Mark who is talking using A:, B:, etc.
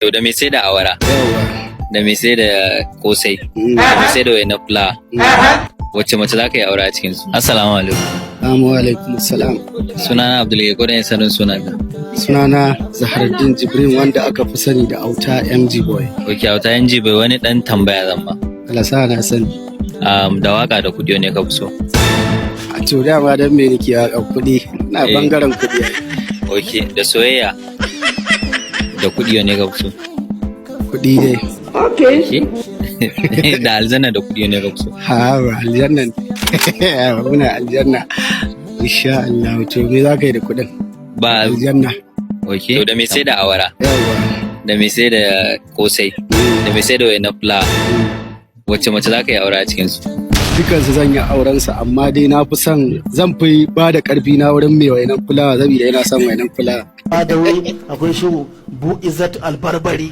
A: To, da mai sai da awara,
B: Yawwa.
A: da mai sai da kosai, da mai sai da wainar fulawa, wacce mace za ka yi aure a cikin su? Assalamu alaikum.
B: Assalamu alaikum salam.
A: Sunana Abdul, ko da sanin sunanka?
B: Sunana Zaharaddin Jibrin, wanda aka fi sani da Auta MG Boy.
A: Ok, Auta MG Boy, wani dan tambaya zan ma.
B: Allah sa na sani.
A: Da waka da kudi ne ka fi so?
B: A to, dama dan me nake waƙar kuɗi? Na bangaren kuɗi ai.
A: Ok, da soyayya da kudi ne ka fi so?
B: Kuɗi dai.
A: Ok. Da aljanna da kudi ne ka fi so?
B: Ha ba aljanna. Muna aljanna. Insha Allah. To, me za ka yi da kuɗin?
A: Ba
B: Aljanna.
A: Ok. To, da mai sai da awara,
B: Yawwa.
A: da mai sai da kosai, da mai sai da wainar fulawa, wacce mace za ka yi aure a cikin su?
B: Dukansu zan yi auren su, amma dai na fi son, zan fi ba da ƙarfi na wurin mai wainan fulawa, saboda yana son wainan fulawa.
C: Da wai akwai shi bu izzatu albarbari.